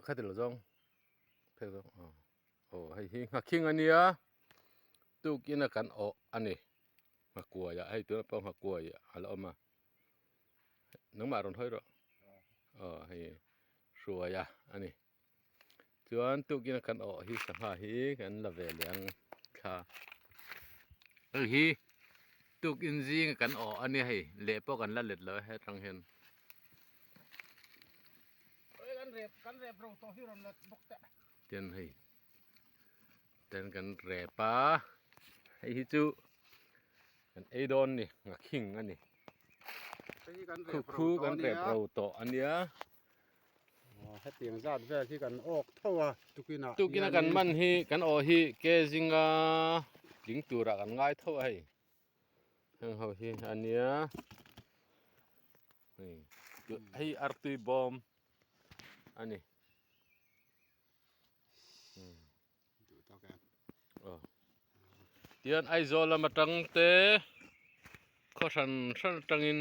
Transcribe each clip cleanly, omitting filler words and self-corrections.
Khati lo zawng phek zawng aw aw hei hi nghakhing a nia tukin a kan awh a ni nghakuai ah hei tunah pawh nghakuai a la awm a nangmah rawn hawi rawh aw hei hruai a a ni chuan tukin a kan awh hi sangha hi kan la ve leh ang thla hei hi tukin zing a kan awh a nia hei leh pawh kan la let lo a hetang hian. Ten hei ten kan rep a hei hi chu kan ei dawn ni ngakhing a ni khu khu kan rep ro tawh a nia hetiang zat vel hi kan awk tho a tukinah tukina kan man hi kan awh hi ke zinga tling turah kan ngai tho a hei heng ho hi a nia. Hei hei artui bawm a ni aw tian Aizawl lam atang te khaw hran hran atangin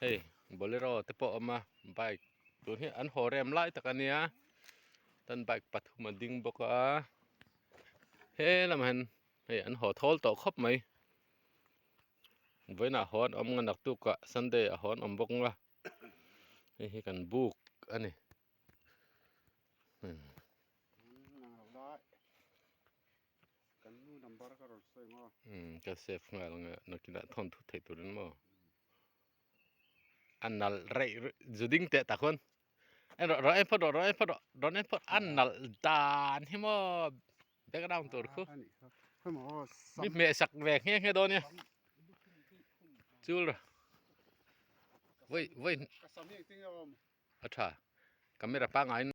hei bolero te pawh a awm a bike tun hi an haw rem lai tak a nia chuan bike pathum a ding bawk a he lamah hian hei an haw thawl tawh khawp mai. Vawiinah haw an awm nga naktukah Sunday ah haw an awm bawk nga hei hi kan buk a ni umm ka save nghal ang e nakinah thawnthu theih turin maw a nalh reih zu ding teh tak huan en rawh rawn en phawt rawh rawn en phawt rawh rawn en phawt a nalh dan hi maw. Background tur khu mi hmeh sak ve nghe nghe dawn nia chul vawi vawi a tha camera pangngai in.